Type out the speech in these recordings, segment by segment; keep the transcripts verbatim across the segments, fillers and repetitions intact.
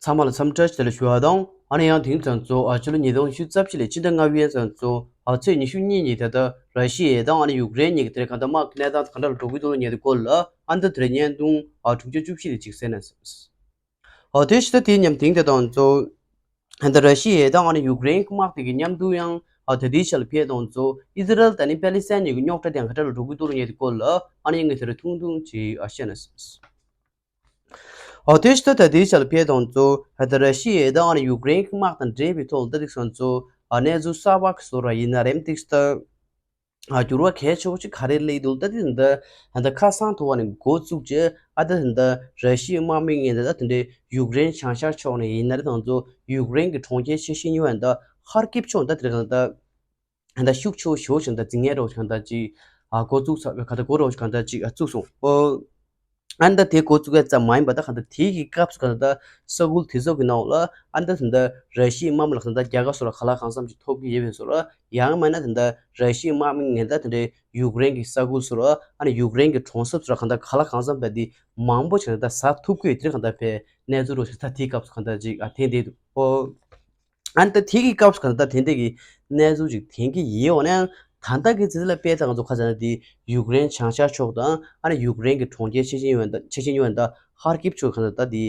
ཚང་མ་ལ་འཚམས་འདྲི་བྱས་ལ་ཞུ་བ་དང་། ཨ་ནི་ཡང་དེང་ཙམ་ཚོ་ཨ་ཕྱི་ལོ་ཉིས་སྟོང་ཉི་ཤུ་རྩ་བཞི་ལོའི་སྤྱི་ཟླ་ལྔ་པའི་ཙམ་ཚོ་ཨ་ཚེས་ཉི་ཤུ་གཉིས་ཉིན་ད་ལྟ་ར་ཤི་ཡ་དང་ཨ་ནི་ཡུཀ་རེན་གཉིས་ཀྱི་དེར་གང་ལྟར་དམག་གནས་སྟངས་གང་འདྲ་ལ་འགྲོ་གི་འདུག་ལ་ཉེ་དུས་སྐོར་ལ་ཨ་ནི་ད་དེར་བརྙན་ཐུང་ཨ་དྲུག་ཅུ་བཅུ་བཞི་དེ་གཅིག་གསན་ན། ཨ་དེ་ཕྱི་ད་དེའི་མཉམ་དེང་དེ་དང་ཚོ་ད་ལྟ་ར་ཤི་ཡ་དང་ཨ་ནི་ཡུཀ་རེན་དམག་དེ་གི་མཉམ་དུ་ཡང་ཨ་ད་དེའི་ཆ་ལ་ཕེབས་དང་ཚོ་ཨི་ཟི་རལ་དང་ནི་པེ་ལི་སི་ཐན་གཉིས་ཀྱི་རྙོག་དྲ་དེ་གང་འདྲ་ལ་འགྲོ་གི་འདུག་ལ་ཉེ་དུས་སྐོར་ལ་ཨ་ནི་ངས་དེར་ཐུང་ཐུང་ཅིག་ཨ་བཤད་ན། ཨོ་དེ་ཕྱི་ད་ལྟ་དེའི་ཆ་ལ་ཕེབས་དང་ཚོ་ད་ལྟ་ར་ཤི་ཡ་དང་ཨ་ནི་ཡུཀ་རེན་གྱི་དམག་དང་འབྲེལ་བའི་ཐོག་ལ་ད་ཏིག་སོང་ཚོ་ཨ་གནས་ཚུལ་གསར་པ་གི་བཟོ་འདྲ་ཡིན་ན་རེམ་ཏིག་ད་ཨ་འགྱུར་བ་གལ་ཆེ་བོ་ཅིག་ག་རེ་སླེབས་འདུག་ད་ཏིག་ད་ད་ལྟ་ཁ་སང་ཐོག་ནས་འགོ་བཙུགས་རྗེས་ཨ་ད་ད་ལྟ་ར་ཤི་ཡའི་དམག་མི་ངན་ད་ད་དེ་འདྲའི་ཡུཀ་རེན་བྱང་ཤར་ཕྱོགས་ནས་ཡིན་ན་རེ་དང་ཚོ་ཡུཀ་རེན་གྱི་གྲོང་ཁྱེར་ཆེ་ཤོས་གཉིས་པ་ད་ཧར་ཀིབ་ཕྱོགས་ད་དེ་རེད་ད། ད་ཤུགས་ཆེ་བོ་ཞེ་པོ་ཅིག་ད་འཛིང་ངེས་རོགས་ཅིག་གང་ལྟར་ཅིག་ཨ་འགོ་བཙུགས་ཚར་བའི་ག་ད་འགོ་རོགས་ཅིག་གང་ལྟར་ཅིག་ཨ་བཙུགས་སོང་ཨོ། ཨ་ནི་ད་དེ་འགོ་བཙུགས་ཡ་ཙམ་མ་ཡིན་པ་ད་གང་ལྟར་དེའི་གི་སྐབས་སུ་གང་ལྟར་ད་ས་ཁུལ་དེ་ཚོ་གི་ནང་ལ་ཨ་ནི་ད་ད་ལྟ་ར་ཤི་ཡའི་དམག་མི་ལ་གང་ལྟར་རྒྱལ་ཁ་བཟོ་འདྲ་གང་ལ་གང་འཚམ་ཅིག་ཐོབ་ཀྱི་ཡོད་པའི་བཟོ་འདྲ། ཡང་མིན་ན་ད་ལྟ་ར་ཤི་ཡའི་དམག་མི་ངན་ད་དེ་འདྲའི་ཡུཀ་རེན་གྱི་ས་ཁུལ་བཟོ་འདྲ་ཨ་ནི་ཡུཀ་རེན་གྱི་གྲོང་གསེབ་བཟོ་འདྲ་གང་ལྟར་གང་ལ་གང་འཚམ་པ་དེ་མང་པོ་ཅིག་ད་ཟ་ཐུབ་ཀྱི་ཡོད་དེ་གང་ལྟར་ཕེ་གནས་ཚུལ་རོགས་ཅིག་ད་དེའི་སྐབས་སུ་གང་ལྟར་ཅིག་ཨ་ཐེན་དེ་འདུག་ཨོ། ཨ་ནི་ད་དེ་གི་སྐབས་སུ་གང་ལྟར་དེ་འདྲ་གི་གནས་ཚུལ་ཅིག་ཐོན་གྱི་ཡོད་འོ་ན་ཡང་ད་ལྟ་གི་ཚེ་ལ་དཔེ་ད་ང་ཚོ་ཁ་སང་ན་དེ་ཡུཀ་རེན་བྱང་ཤར་ཕྱོགས་དང་ཨ་ནི་ཡུཀ་རེན་གྱི་གྲོང་ཁྱེར་ཆེ་ཆེ་ཡོད་ད་ཆེ་ཆེ་ཡོད་ད་ཧར་ཀིབ་ཕྱོགས་གང་ལྟར་ད་དེ་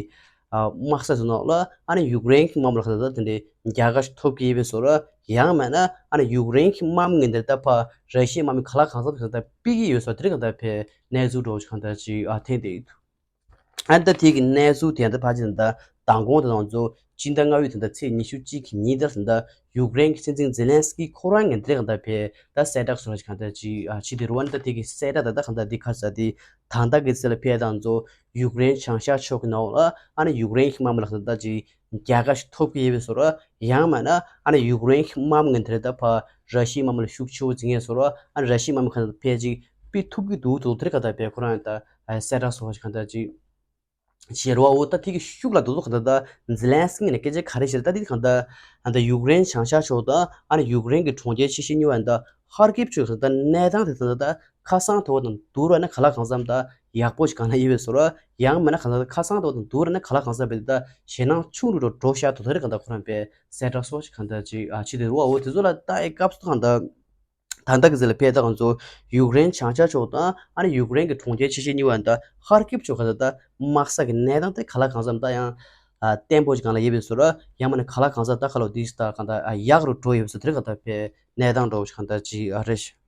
ཨ་དམག་ས་ཚོ་ནང་ལ་ཨ་ནི་ཡུཀ་རེན་གྱི་དམག་མི་ལ་གང་ལྟར་ད་དེ་འདྲའི་རྒྱལ་ཁ་ཞིག་ཐོབ་ཀྱི་ཡོད་པའི་བཟོ་འདྲ། ཡང་མིན་ན་ཨ་ནི་ཡུཀ་རེན་གྱི་དམག་མི་ངན་དེར་ད་ཕ་ར་ཤི་ཡའི་དམག་མི་ག་ལ་གང་འཚམ་གང་ལྟར་ཕུད་ཀྱི་ཡོད་བཟོ་འདྲ་དེ་གང་ལྟར་ཕེ་གནས་ཚུལ་འདྲ་བོ་ཅིག་གང་ལྟར་ཅིག་ཨ་ཐོན་བསྡད་ཡོད་འདུག་ཨ་ནི་ད་དེ་གི་གནས་ཚུལ་དེ་ད་ཕལ་ཆེར་ད་མདང་དགོང་དེ་དང་ཚོ་སྤྱི་ཟླ་ལྔ་པའི་དེ་ད་ཚེས་ཉི་ཤུ་གཅིག་གི་ཉིན་དེར་ད་ཡུཀ་རེན་གྱི་སྲིད་འཛིན་ཛེ་ལན་སི་ཀི་ཁོ་རང་གི་འདིར་གང་ལྟར་ཕེ་ད་གསལ་བསྒྲགས་སོགས་གང་ལྟར་ཅིག་ཨ་ཕྱི་དེ་རུ་ཨ་ནི་ད་དེ་གི་གསལ་བསྒྲགས་ད་ད་གང་ལྟར་དེ་ཁ་ས་དེ་ད་ལྟ་གི་ཚེ་ལ་ཕེ་དང་ཚོ་ཡུཀ་རེན་བྱང་ཤར་ཕྱོགས་ཀྱི་ནང་ལ་ཨ་ནི་ཡུཀ་རེན་གྱི་དམག་མི་ལ་གང་ལྟར་ཅིག་རྒྱལ་ཁ་ཞིག་ཐོབ་ཀྱི་ཡོད་པའི་བཟོ་འདྲ། ཡང་མིན་ན་ཨ་ནི་ཡུཀ་རེན་གྱི་དམག་མི་ངན་དེར་ད་ཕ་ར་ཤི་ཡའི་དམག་མི་ལ་ཤུགས་ཆེ་བོ་འཛིང་ངེས་བཟོ་འདྲ། ཨ་ནི་ར་ཤི་ཡའི་དམག་མི་གང་ལྟར་ཕེ་ཅིག་ཕུད་ཐུབ་ཀྱི་འདུག་འདུག་དེར་གང་ལྟར་ཕེ་ཁོ་རང་ད་གསལ་བསྒྲགས་སོགས་གང་ལྟར་ཅིག་བྱེད་རོགས་འོ། ད་དེ་གི་ཤུགས་ལ་འདུག་འདུག་གང་ལྟར་ད་ཛེ་ལན་སི་ཀི་ནས་སྐད་ཆ་ག་རེ་བཤད་ད་དེ་གང་ལྟར་ད་ཡུཀ་རེན་བྱང་ཤར་ཕྱོགས་དང་ཨ་ནི་ཡུཀ་རེན་གྱི་གྲོང་ཁྱེར་ཆེ་ཤོས་གཉིས་པ་ད་ཧར་ཀིབ་ཕྱོགས་གང་ལྟར་གནས་སྟངས་དེ་གང་ལྟར་ད་ཁ་སང་དེ་བ་དང་བསྡུར་བ་ན་ག་ལ་གང་འཚམ་ད་ཡག་པོ་ཞིག་གང་ལ་ཡོད་པའི་བཟོ་འདྲ། ཡང་མིན་ན་གང་ལྟར་ཁ་སང་དེ་བ་དང་བསྡུར་བ་ན་ག་ལ་གང་འཚམ་པའི་ད་ཞེད་སྣང་ཆུང་རུ་འགྲོ་འགྲོ་ཤག་འདུག་དེར་གང་ལྟར་ཁོ་རང་ཕེ་གསལ་བསྒྲགས་སོགས་ཤིག་གང་ལྟར་ཅིག་ཨ་ཕྱི་དེ་རུ་འོ། དེ་ཚོ་ལ་ལྟ་ཡི་སྐབས་སུ་གང་ལྟར་ད་ལྟ་གི་ཚེ་ལ་ཕེ་ད་ང་ཚོ་ཡུཀ་རེན་བྱང་ཤར་ཕྱོགས་དང་ཨ་ནི་ཡུཀ་རེན་གྱི་གྲོང་ཁྱེར་ཆེ་ཤོས་གཉིས་པ་ད་ཧར་ཀིབ་ཕྱོགས་གང་ལྟར་ད་དམག་ས་གི་གནས་སྟངས་དེ་ག་ལ་གང་འཚམ་ད་ཡང་ཨ་བརྟན་པོ་ཞིག་གང་ལ་ཡོད་པའི་བཟོ་འདྲ། ཡང་མིན་ན་ག་ལ་གང་འཚམ་ད་ག་ལོ་དེ་ཞིག་ད་གང་ལྟར་ཨ་ཡག་རུ་འགྲོ་ཡོད་པའི་བཟོ་དེར་གང་ལྟར་ཕེ་གནས་སྟངས་འདྲ་བོ་ཞིག་གང་ལྟར་ཅིག་ཨ་རེད་ཤག་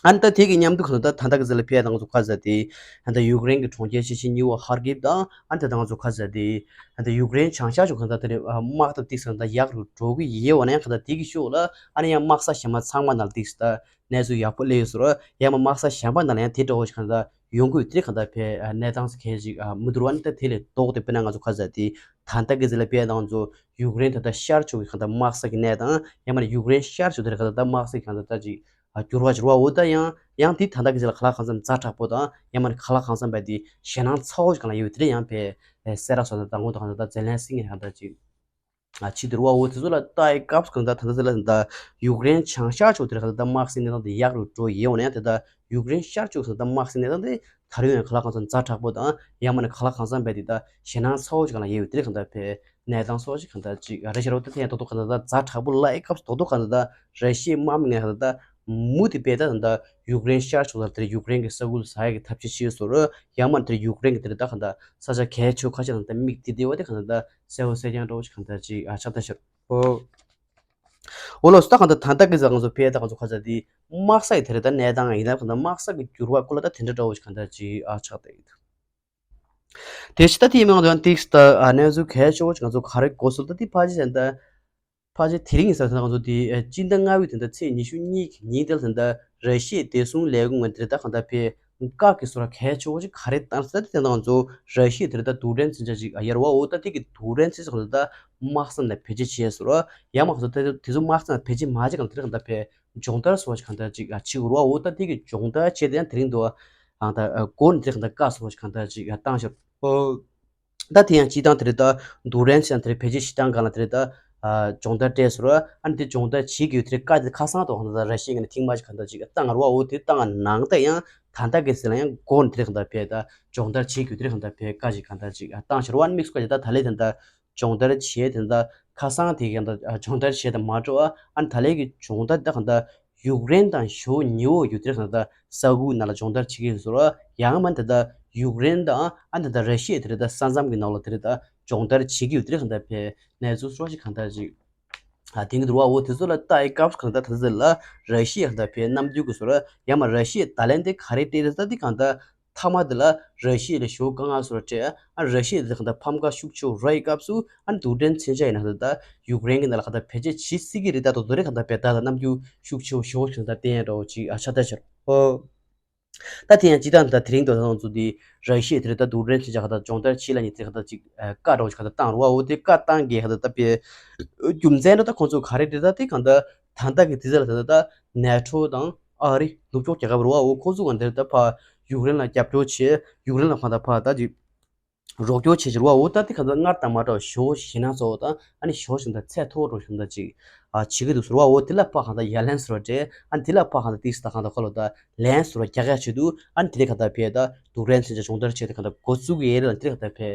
ཨ་ནི་ད་དེ་གི་མཉམ་དུ་གང་ལྟར་ད་ད་ལྟ་གི་ཚེ་ལ་ཕེ་ད་ང་ཚོ་ཁ་ས་དེ་ད་ལྟ་ཡུཀ་རེན་གྱི་གྲོང་ཁྱེར་ཆེ་ཤོས་གཉིས་པ་ཧར་ཀིབ་དང་ཨ་ནི་ད་ལྟ་ང་ཚོ་ཁ་ས་དེ་ད་ལྟ་ཡུཀ་རེན་བྱང་ཤར་ཕྱོགས་གང་ལྟར་དེ་རེད། དམག་དང་ཏིག་སང་ད་ཡག་རུ་འགྲོ་གི་ཡོད་པ་ན་ཡང་གང་ལྟར་དེ་གི་ཤུགས་ལ་ཨ་ནི་ཡང་དམག་ས་གཞན་པ་ཚང་མ་ནང་ཏིག་ད་གནས་ཚུལ་ཡག་པོ་སླེབས་ཡོད་ཟེར་རོ། ཡང་མ་དམག་ས་གཞན་པ་ནང་ལ་ཡང་དེ་འདྲ་བོ་ཞིག་གང་ལྟར་ཡོང་གི་ཡོད་དེ་གང་ལྟར་ཕེ་གནས་སྟངས་གལ་ཅིག་མི་འདུག་ཨ་ནི་ད་དེ་ལས་ལྡོག་སྟེ་དཔེར་ན་ང་ཚོ་ཁ་ས་དེ་ད་ལྟ་གི་ཚེ་ལ་ཕེ་ད་ང་ཚོ་ཡུཀ་རེན་ད་ལྟ་ཤར་ཕྱོགས་ཀྱི་གང་ལྟར་དམག་ས་གི་གནས་དང་ཡང་མ་ཡུཀ་རེན་ཤར་ཕྱོགས་དེར་གང་ལྟར་དམག་ས་གི་གང་ལྟར་ད་ཅིག་ཨ་འགྱུར་བ་འགྱུར་བ་འོ། ད་ཡང་ཡང་དེ་ད་ལྟ་གི་ཚེ་ལ་ག་ལ་གང་འཚམ་ཛ་དྲག་པོ་དང་ཡང་མིན་ན་ག་ལ་གང་འཚམ་པ་དེ་ཞེད་སྣང་ཚ་བོ་ཞིག་གང་ལ་ཡོད་དེ་ཡང་ཕེ་གསལ་བསྒྲགས་སོགས་ད་དང་པོ་དང་ད་ཛེ་ལན་སི་ཀི་ནས་གང་ལྟར་ཅིག་ཨ་ཕྱི་དེ་རུ་བ་འོ། དེ་ཚོ་ལ་ལྟ་ཡི་སྐབས་སུ་གང་ལྟར་ད་ལྟ་ཚེ་ལ་ད་ཡུཀ་རེན་བྱང་ཤར་ཕྱོགས་དེར་གང་ལྟར་ད་དམག་སའི་གནས་སྟངས་དེ་ཡག་རུ་འགྲོ་ཡི་འོ་ན་ཡང་དེ་ད་ཡུཀ་རེན་ཤར་ཕྱོགས་སུ་ད་དམག་སའི་གནས་སྟངས་དེ་ད་རུང་ཡང་ག་ལ་གང་འཚམ་ཛ་དྲག་པོ་དང་ཡང་མིན་ན་ག་ལ་གང་འཚམ་པ་དེ་ད་ཞེད་སྣང་ཚ་བོ་ཞིག་གང་ལ་ཡོད་དེ་གང་ལྟར་ཕེ་གནས་སྟངས་སོགས་ཤིག་གང་ལྟར་ཅིག་རེད་ཤག་རོ། ད་དེ་ཡང་རྡོག་རྡོག་གང་ལྟར་ཛ་དྲག་པོ་ལ་ཡི་སྐབས་སུ་རྡོག་རྡོག་གང་ལྟར་ར་ཤི་ཡའི་དམག་མི་ངན་གང་ལྟར་མུ་མཐུད་པའི་ད་ད་ཡུཀ་རེན་ཤར་ཕྱོགས་ལ་དེར་ཡུཀ་རེན་གྱི་ས་ཁུལ་ཟ་ཡ་གི་ཐབས་ཤེས་བྱས་སོ་རོ། ཡང་མ་དེར་ཡུཀ་རེན་གྱི་དེར་ད་གང་ལྟར་ས་ཆ་གལ་ཆེ་ཁ་ཤས་ལ་ད་མིག་དེ་དེ་བ་དེ་གང་ལྟར་གསལ་བོ་གསལ་རྐྱང་འདྲ་བོ་ཞིག་གང་ལྟར་ཅིག་ཨ་ཆགས་ད་ཤར་ཨོ། འོ་ལོ་སོ། ད་གང་ལྟར་ད་ལྟ་གི་ཟ་ང་ཚོ་ཕེ་ད་ང་ཚོ་ཁ་ས་དེ་དམག་ས་ཡི་དེར་ད་གནས་སྟངས་ཡིན་ན་གང་ལྟར་དམག་ས་གི་འགྱུར་བ་ཀུ་ལ་ད་དེ་འདྲ་འདྲ་བོ་ཞིག་གང་ལྟར་ཅིག་ཨ་ཆགས་ད་ཡིན། དེ་ཕྱི་ད་དེའི་མིང་དུ་ཡང་ཏིག་སི་ད་ཨ་གནས་ཚུལ་གལ་ཆེ་བོ་ཅིག་ང་ཚོ་ག་རེ་གོ་སོང་ད་དེ་ཕལ་ཆེར་ད་ཕལ་ཆེར་དེ་རིང་ཡིན་ས་ད་ང་ཚོ་དེ་ཨ་སྤྱི་ཟླ་ལྔ་པའི་དེ་ད་ཚེས་ཉི་ཤུ་གཉིས་ཀྱི་ཉིན་དེ་ལ་ད་ར་ཤི་ཡའི་བདེ་སྲུང་ལས་ཁུངས་ངོས་དེ་ད་གང་ལྟར་ཕེ་བཀག་གི་སོ་ར་གལ་ཆེ་བོ་ཅིག་ག་རེ་བཏང་ས་ད་དེ་ད་ང་ཚོ་ར་ཤི་ཡའི་དེ་ད་རྡུལ་ཕྲན་མཚོན་ཆ་ཅིག་ཨ་ཡར་བ་འོ། ད་དེ་གི་རྡུལ་ཕྲན་མཚོན་ཆ་གང་ལྟར་དམག་ས་ནང་བེད་སྤྱོད་བྱས་སོ་ར། ཡང་མ་གང་ལྟར་དེ་ཚོ་དམག་ས་ནང་བེད་སྤྱོད་མ་བྱས་གང་ལྟར་གང་ལྟར་ཕེ་སྦྱོང་བརྡར་སོགས་ཀྱི་གང་ལྟར་ཅིག་ཨ་བྱེད་དགོས་རེད་བ། འོ་ད་དེ་གི་སྦྱོང་བརྡར་བྱས་ཏེ་ཡང་དེ་རིང་དུ་ཨང་ད་ཨ་སྒོ་ནས་དེ་གང་ལྟར་བཀག་སོགས་ཀྱི་གང་ལྟར་ཅིག་ཨ་བཏང་ཤག་ཨོ། ད་དེ་ཡང་སྤྱི་བཏང་དེ་རེད། ད་རྡུལ་ཕྲན་ཅན་དེ་རེད་བེད་སྤྱོད་བྱེད་སྟངས་སྒང་ལ་དེ་རེད། ད་ཨ་སྦྱོང་བརྡར་སྤྲད་སོང་ར། ཨ་ནི་དེ་སྦྱོང་བརྡར་བྱེད་ཀྱི་ཡོད་དེ་རེད། བཀའ་དེ་ཁ་སང་དུ་གང་ལྟར་ར་ཤི་ཡ་ནས་ཐེངས་མ་ཅིག་གང་ལྟར་ཅིག་ཨ་བཏང་ར་བ། འོ་དེ་བཏང་ནང་ད་ཡང་ད་ལྟ་གི་ཟེར་ན་ཡང་སྒོ་ནས་དེ་རེད་གང་ལྟར་ཕེ་ད་སྦྱོང་བརྡར་བྱེད་ཀྱི་ཡོད་དེ་རེད། གང་ལྟར་ཕེ་བཀའ་ཅིག་གང་ལྟར་ཅིག་ཨ་བཏང་ཤག་ར་བ། ཨ་ནི་དམིགས་སུ་བཀར་ཅིག་ད་ད་ལས་དེ་ད། སྦྱོང་བརྡར་བྱས་དེ་འདྲ་ཁ་སང་དེ་ག་འདྲ་སྦྱོང་བརྡར་བྱས་དང་མ་འགྲོ་ཨ། ཨ་ནི་ད་ལན་གྱི་སྦྱོང་བརྡར་ད་ག་འདྲ་ཡུཀ་རེན་དང་ཞོ་ཉི་འོག་ཡུ་དེ་ག་འདྲ་ས་ཁུལ་ནང་ལ་སྦྱོང་བརྡར་བྱེད་ཀྱི་ཡོད་ཟེར་བ། ཡང་མ་དེ་འདྲ་ཡུཀ་རེན་དང་ཨ་ནི་དེ་འདྲ་ར་ཤི་ཡ་དེ་འདྲ་ས་མཚམས་ཀྱི་ནང་ལ་དེ་འདྲ་སྦྱོང་བརྡར་བྱེད་ཀྱི་ཡོད་དེ་ག་འདྲ་བས་གནས་ཚུལ་སོགས་ཤིག་ག་འདྲ་ཅིག་ཨ་དེང་གི་འདུག་བ། འོ་དེ་ཚོ་ལ་ལྟ་ཡི་སྐབས་སུ་གང་ལྟར་ད་ལྟ་ལ་ར་ཤི་ཡ་གང་ལྟར་བས་གནམ་དུས་ཀྱི་སོ་ར་ཡང་མ་ར་ཤི་ཡ་ད་ལན་དེ་ག་རེ་སྤྲད་རེད་ད་དེ་གང་ལྟར་མཐའ་མ་དེ་ལ་ར་ཤི་ཡ་ལ་ཞོ་དཀའ་ངལ་སོ་ར་སྤྲད་ཨ། ར་ཤི་ཡ་དེ་གང་ལྟར་ཕམ་ཁ་ཤུགས་ཆེ་ར་ཡི་སྐབས་སུ་ཨ་ནི་རྡུལ་ཕྲན་མཚོན་ཆ་ཡིན་ན་ད་ལྟ་ཡུཀ་རེན་གྱི་ནང་ལ་གང་ལྟར་བེད་སྤྱོད་བྱེད་སྲིད་ཀྱི་རེད། ད་དོ་དོ་རེད་གང་ལྟར་བས་ད་ལ་གནམ་དུས་ཤུགས་ཆེ་ཞོ་གང་ལྟར་བསྟན་ཡ་འདྲ་བོ་ཅིག་ཨ་ཆགས་ད་ཤར་ཨོ། ད་དེ་ཡང་སྤྱི་བཏང་ད་དེ་རིང་ཐོག་ཐང་ཚོ་དེ་ར་ཤི་ཡ་དེ་རེད་ད་རྡུལ་ཕྲན་མཚོན་ཆ་ག་ད་སྦྱོང་བརྡར་བྱེད་ལ་ཉེ་དེ་ག་ད་ཅིག་བཀའ་རོགས་ཅིག་ག་ད་བཏང་རོགས་འོ་དེ་བཀའ་བཏང་གི་ག་ད་ད་པའི་རྒྱུ་མཚན་རེད་ད་ཁོང་ཚོ་ག་རེ་རེད་ད་དེ་གང་ད་ད་ད་གི་དེ་ཚོ་ལ་ད་ད་ནེ་ཊོ་དང་ཨ་རི་ནུབ་ཕྱོགས་རྒྱལ་ཁབ་རོགས་འོ་ཁོང་ཚོ་གང་དེ་རེད་ད་ཕ་ཡུཀ་རེན་ལ་རྒྱབ་སྐྱོར་བྱེད་ཡུཀ་རེན་ལ་གང་ད་ཕ་ད་ཅིག་རོགས་སྐྱོར་བྱེད་ཕྱིར་བ་འོ་ད་དེ་ག་ཚོད་སྔར་དང་མ་འདྲ་བ་ཞོ་ཞེ་ན་ཚོ་དང་ཨ་ནི་ཞོ་ཞིག་དང་ཚད་མཐོ་བོ་ཞིག་དང་ཅིག་ཨ་བྱེད་ཀྱི་འདུག་ཟེར་བ་འོ་དེ་ལ་ཕ་གང་ད་ཡ་ལན་ཟེར་བ་སྤྲད་ཨ་ནི་དེ་ལ་ཕ་གང་ད་ཏིག་ས་ད་གང་ད་ཁོ་ལོ་ད་ལན་ཟེར་བ་རྒྱག་ཡ་བྱེད་འདུག་ཨ་ནི་དེ་ལས་ག་ད་ཕེ་ད་རྡུལ་ཕྲན་མཚོན་ཆ་སྦྱོང་བརྡར་བྱས་ཏེ་གང་ད་འགོ་བཙུགས་ཡས་རེད་ལ་དེ་ལས་ག་ད་ཕེ་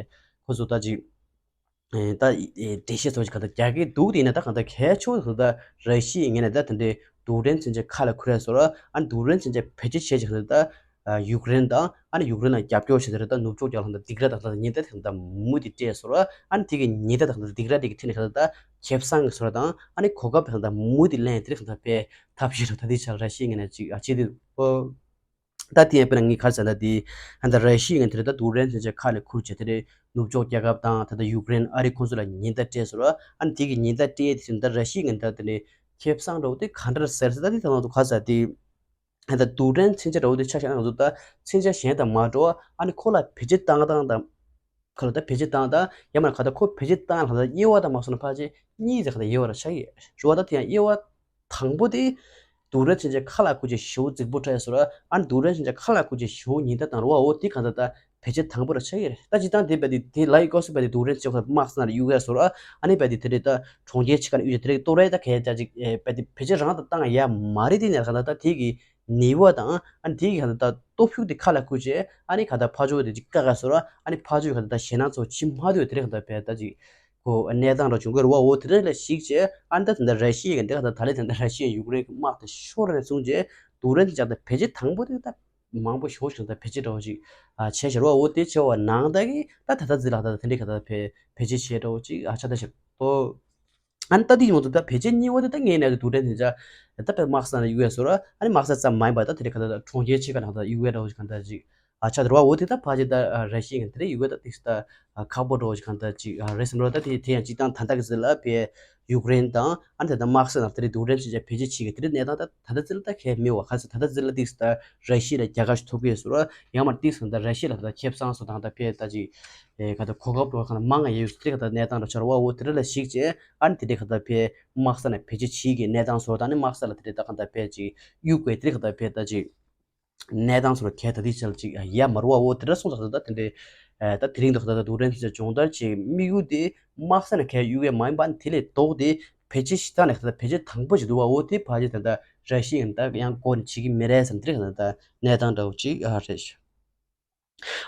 ཁོ་ཚོ་ད་ཅིག་ད་འགྲེལ་བཤད་ཚོ་ཞིག་ག་ད་རྒྱག་གི་འདུག་དེ་ཡིན་ན་ད་གང་ད་གལ་ཆེ་བ་ད་ར་ཤི་ཡའི་ངོས་ནས་ད་དེ་འདྲའི་རྡུལ་ཕྲན་མཚོན་ཆ་ཁ་ལ་ཁུར་ཡ་བཟོ་ར་ཨ་ནི་རྡུལ་ཕྲན་མཚོན་ཆ་བེད་སྤྱོད་བྱས་ཅིག་ག་ད། ཡུཀ་རེན་དང་ཨ་ནི་ཡུཀ་རེན་ལ་རྒྱབ་སྐྱོར་བྱེད་དེ་རེད་ད་ནུབ་ཕྱོགས་རྒྱལ་ཁབ་དང་སྡིགས་ར་དང་ད་ཉེན་བརྡ་དེ་ད་མུ་མཐུད་སྤྲད་སོང་ར་ཨ་ནི་དེ་གི་ཉེན་བརྡ་དང་ད་སྡིགས་ར་དེ་གི་ཐད་ནས་ག་ད་ཁེ་བཟང་གི་བཟོ་ར་དང་ཨ་ནི་གོ་སྐབས་དང་ད་མུ་མཐུད་ལེན་དེ་རེད་ག་ད་པའི་ཐབས་ཤེས་ར་ད་དེ་ཆ་ར་ཤི་ཡའི་ངོས་ནས་ཅིག་ཨ་བྱེད་དེ་ཨོ། ད་དེ་ཡང་དཔེར་ན་ངས་ག་རེ་ཟེར་ན་དེ་ཨ་ད་ར་ཤི་ཡའི་ངོས་དེ་རེད་ད་རྡུལ་ཕྲན་མཚོན་ཆ་ཁ་ནས་ཁུར་བྱས་དེ་རེད་ནུབ་ཕྱོགས་རྒྱལ་ཁབ་དང་ད་ད་ཡུཀ་རེན་ཨ་རི་ཁོང་ཚོ་ལ་ཉེན་བརྡ་སྤྲད་སོང་ར་ཨ་ནི་དེ་གི་ཉེན་བརྡ་སྤྲད་དེ་ད་ར་ཤི་ཡའི་ངོས་ད་དེ་ནས་ཁེ་བཟང་འདྲ་བོ་དེ་ག་འདྲ་ཟེར་ཟེར་ད་དེ་ད་ང་ཚོ་ག་ཟེར་དེ། ད་རྡུལ་ཕྲན་མཚོན་ཆ་འདྲ་བོ་དེ་ཆ་བཞག་ན་ང་ཚོ་ད་མཚོན་ཆ་གཞན་དང་མ་འདྲ་བ་ཨ་ནི་ཁོ་ལ་བེད་སྤྱོད་བཏང་སྟངས་དང་། ཁོ་ལ་ད་བེད་སྤྱོད་བཏང་སྟངས་ཡང་མིན་ན་ག་ད་ཁོ་བེད་སྤྱོད་བཏང་ལ་ད་དབྱེ་བ་དང་མ་སོང་ན་ཕལ་ཆེར་གཉིས་ཙམ་ག་ད་དབྱེ་བ་ར་ཆགས་ཡོད་རེད་བ། ད་དེ་ཡང་དབྱེ་བ་དང་པོ་དེ་རྡུལ་ཕྲན་མཚོན་ཆ་ཁ་ལ་ཁུར་བྱས་ཞེ་པོ་རྫིག་པོ་འཕྲད་སོང་ར་ཨ་ནི་རྡུལ་ཕྲན་མཚོན་ཆ་ཁ་ལ་ཁུར་བྱས་ཞེ་པོ་ཉེན་བརྡ་བཏང་ར་བ་འོ་དེ་ག་ད་ད་བེད་སྤྱོད་དང་པོ་ར་ཆགས་ཡོད་རེད། ད་སྤྱིར་བཏང་དེ་བས་དེ་དེ་ལ་ཡི་སྐབས་སུ་བས་དེ་རྡུལ་ཕྲན་མཚོན་ཆ་ཁ་དམག་ས་ནང་ལ་གཡུག་ཡ་སོང་ར་ཨ་ནི་བས་དེ་དེ་རེད་ད་གྲོང་ཁྱེར་ཕྱི་ཁ་ནས་གཡུག་ཡ་དེ་རེད་གཏོར་ཡ་ད་གས་ཅག་ཅིག་བས་དེ་བེད་སྤྱོད་རང་ད་བཏང་ཡ་མ་རེད། དེ་ནས་ག་ད་ད་དེ་གི་ནུས་པ་དང་ཨ་ནི་དེ་གི་ག་ད་ད་སྟོབས་ཤུགས་དེ་ཁ་ལ་ཁུར་བྱས་ཨ་ནི་ག་ད་ཕར་ཕྱོགས་དེ་ཅིག་བཀག་ག་སོང་ར་ཨ་ནི་ཕར་ཕྱོགས་ག་ད་ད་ཞེད་སྣང་ཚོ་ཕྱི་མ་དུས་དེ་རིང་ག་ད་བས་ད་ཅིག་ཁོ་གནས་སྟངས་ར་བྱུང་གི་རེད་བ། འོ་དེ་རིང་ལ་གཞིགས་བྱས་ཨ་ནི་ད་དེ་འདྲ་ར་ཤི་ཡ་གི་འདི་ག་ད་ད་ལས་དེ་འདྲ་ར་ཤི་ཡ་ཡུཀ་རེན་གི་དམག་དེ་ཤོར་ནས་བཟུང་བྱས་རྡུལ་ཕྲན་དེ་ཅག་ད་བེད་སྤྱོད་དང་པོ་དེ་ད་མང་པོ་ཞེ་པོ་ཞིག་ད་བེད་སྤྱོད་འདྲ་བོ་ཅིག་ཨ་བྱས་ཤར་བ། འོ་དེ་བྱས་བ་ནང་ད་གི་ད་ད་ད་ཛི་ལ་ད་ད་དེ་འདྲའི་ག་ད་བེད་བེད་སྤྱོད་བྱས་འདྲ་བོ་ཅིག་ཨ་ཆགས་ད་ཤར་དོ། ཨ་ནི་ད་དེ་ཡོང་དུས་ད་བེད་སྤྱོད་གཉིས་པ་དེ་ད་ངའི་ནང་གི་རྡུལ་ཕྲན་མཚོན་ཆ་ད་དཔེ་དམག་ས་ནང་གཡུག་ཡ་བཟོ་ར་ཨ་ནི་དམག་ས་ཙམ་མ་ཡིན་པ་ད་དེ་རེད་ག་ད་གྲོང་ཁྱེར་ཕྱི་ཁ་ནང་ད་གཡུག་ཡ་འདྲ་བོ་ཞིག་ག་ད་ཅིག་ཨ་ཆགས་དེ་རེད་བ། འོ་དེ་ད་ཕལ་ཆེར་ད་ར་ཤི་ཡ་གི་དེ་རེད་ཡུག་ད་ཏིག་ས་ད་ཁག་པོ་འདྲ་བོ་ཞིག་ག་ད་ཅིག་རེད་སམ་རོ། ད་དེ་དེ་ཡང་སྤྱིར་བཏང་ད་ལྟ་གི་ཟེར་ལ་བས་ཡུཀ་རེན་དང་ཨ་ནི་ད་ལྟ་དམག་ས་ནང་དེ་རེད་རྡུལ་ཕྲན་མཚོན་ཆ་བེད་སྤྱོད་བྱེད་ཀྱི་དེ་རེད་གནས་སྟངས་ད་ད་ལྟ་ཟེར་ལ་ད་གས་མེད་བ། ག་ཚོད་ད་ལྟ་ཟེར་ལ་ཏིག་ས་ད་ར་ཤི་ཡ་ལ་རྒྱལ་ཁ་ཞིག་ཐོབ་ཀྱི་ཡོད་ཟེར་ར་ཡང་མ་ཏིག་ས་ད་ར་ཤི་ཡ་ལ་ད་ལྟ་ཁེ་བཟང་སོ་དང་ད་བས་ད་ཅིག་ག་ད་གོ་སྐབས་འགྲོ་ག་ད་མང་ང་ཡོད་ཟེར་དེ་ག་ད་གནས་སྟངས་འདྲ་ཆགས་ར་བ། འོ་དེ་རེད་ལ་གཞིགས་བྱས་ཨ་ནི་དེ་རེད་ག་ད་བས་དམག་ས་ནས་བེད་སྤྱོད་བྱེད་ཀྱི་གནས་སྟངས་སོ་ད་ནི་དམག་ས་ལ་དེ་རེད་ད་ག་ད་བས་ཅིག་གཡུག་པའི་དེ་རེད་ག་ད་བས་ད་ཅིག་གནས་སྟངས་སོགས་གལ་ད་དེ་ཆ་ལ་ཅིག་ཡ་མ་རུ་བ། འོ་དེ་འདྲ་སོང་ཙང་ད་དེ་འདྲའི་ད་དེ་རིང་ད་ད་རྡུལ་ཕྲན་མཚོན་ཆ་སྦྱོང་བརྡར་བྱེད་དམིགས་ཡུལ་དེ་དམག་ས་ནས་གས་གཡུག་ཡས་མ་ཡིན་པ་དེ་ལས་ལྡོག་སྟེ་བེད་སྤྱོད་ཞིག་བཏང་ནས་ད་བེད་སྤྱོད་དང་པོ་ཞིག་འདུག་བ། འོ་དེ་ཕལ་ཆེར་ད་ད་ར་ཤི་ཡ་ད་ཡང་སྐོར་ནས་བྱེད་ཀྱི་མི་རེད་བསམ་དེ་རིང་ད་ད་གནས་སྟངས་འདྲ་བོ་ཅིག་ཨ་རེད།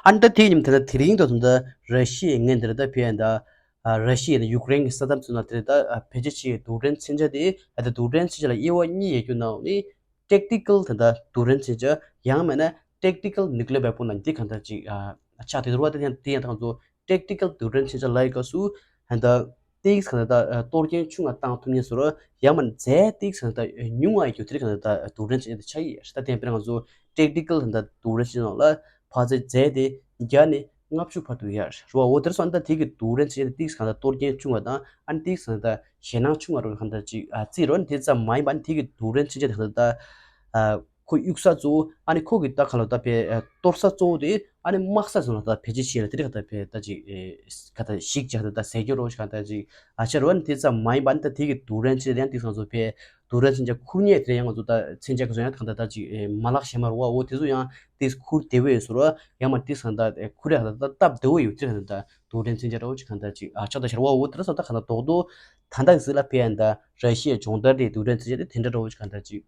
ཨ་ནི་ད་དེ་ཉིན་ད་ད་དེ་རིང་ད་ད་ར་ཤི་ཡའི་ངན་དེ་རེད་ད་ཕེ་ཡ་ད། ཨ་ར་ཤི་ཡ་དང་ཡུཀ་རེན་གྱི་ས་མཚམས་ཚོ་ན་དེ་རེད་ད། ཨ་བེད་སྤྱོད་བྱེད་རྡུལ་ཕྲན་མཚོན་ཆ་དེ་ཨ་ད་རྡུལ་ཕྲན་མཚོན་ཆ་ལ་དབྱེ་བ་གཉིས་ཡོད་རྒྱུ་ནང་ནི་ཊེག་ཊི་ཀལ་ད་ད་རྡུལ་ཕྲན་མཚོན་ཆ་ཡང་མིན་ན་ཊེག་ཊི་ཀལ་ནིའུ་ཀི་ལི་ཡར་ཝེ་པོན་ལ་འདི་གང་ལྟར་ཅིག་ཨ་ཆགས་དེ་རུ་བ་དེ་ཡང་དེ་ཡང་ད་ང་ཚོ་ཊེག་ཊི་ཀལ་རྡུལ་ཕྲན་མཚོན་ཆ་ལ་ཡི་སྐབས་སུ་ཨ་ད་ཏིག་ས་གང་ལྟར་ད་གཏོར་སྐྱོན་ཆུང་ང་བཏང་ཐུབ་ཉེན་བཟོ་ར་ཡང་མིན་ན་རྫས་ཏིག་ས་གང་ལྟར་ཉུང་ང་ཡི་རྒྱུ་དེ་གང་ལྟར་ད་རྡུལ་ཕྲན་མཚོན་ཆ་དེ་ཆགས་ཡི་ད་དེ་ཡང་དཔེར་ན་ང་ཚོ་ཊེག་ཊི་ཀལ་ད་ད་རྡུལ་ཕྲན་མཚོན་ཆ་ནང་ལ་ཕར་ཚད་རྫས་དེ་བརྒྱ་ནས་ལྔ་བཅུ་བར་དུ་ཡར་རུ་བ། འོ་དེར་སོང་ད་དེ་གི་རྡུལ་ཕྲན་ཚད་ཏིག་ས་གང་ལྟར་གཏོར་སྐྱོན་ཆུང་བ་དང་ཨ་ནི་ཏིག་ས་གང་ལྟར་ཞེད་སྣང་ཆུང་བ་རུ་གང་ལྟར་ཅིག་ཨ་རྩིས་རོ། ཨ་ནི་དེ་ཙམ་མ་ཡིན་པ་ཨ་ནི་དེ་གི་རྡུལ་ཕྲན་ཚད་ད་གང་ལྟར་ཨ་ཁོ་གཡུག་ས་གཙོ་བོ་ཨ་ནི་ཁོ་གི་ད་ག་ལ་ད་པའི་ཨ་གཏོར་ས་གཙོ་བོ་དེ་ཨ་ནི་དམག་ས་ཚོ་ལ་ད་བེད་སྤྱོད་བྱེད་ལ་དེ་རིགས་ད་པའི་ད་ཅིག་ཨེ་ག་ད་ཞིག་ཅིག་ད་ད་ཟས་སྐྱོ་རོ་ཞིག་གང་ལྟར་ཅིག་ཨ་ཆ་རོ། ཨ་ནི་དེ་ཙམ་མ་ཡིན་པ་ཨ་ནི་ད་དེ་གི་རྡུལ་ཕྲན་ཚད་ད་ཡང་དེ་ཚོ་ཚོ་པའི་རྡུལ་ཕྲན་མཚོན་ཆ་ཁུར་མཁན་དེ་ཡང་ང་ཚོ་ད་མཚོན་ཆ་ག་ཚོད་ཡང་གང་ལྟར་ད་ཅིག་ཨེ་མ་ལག་གཞན་མ་རུ་བ། འོ་དེ་ཚོ་ཡང་དེ་ཁུར་བདེ་བོ་ཡོད་ཟེར་བ། ཡང་མ་དེ་ཚོ་གང་ལྟར་ཨེ་ཁུར་ཡ་གང་ལྟར་ད་སྟབས་བདེ་བོ་ཡོད་ཅིག་གང་ལྟར་ད་རྡུལ་ཕྲན་མཚོན་ཆ་འདྲ་བོ་ཅིག་གང་ལྟར་ཅིག་ཨ་ཆགས་ད་ཤར་བ། འོ་དེ་ཚོ་ད་གང་ལྟར་རྡོག་རྡོག་ད་ད་གི་ཟིག་ལ་ཕེ་ཡ་ད་ར་ཤི་ཡའི་སྦྱོང་བརྡར་དེ་རྡུལ་ཕྲན་མཚོན་ཆ་དེ་དེ་འདྲ་འདྲ་བོ་ཅིག་གང་ལྟར་ཅིག་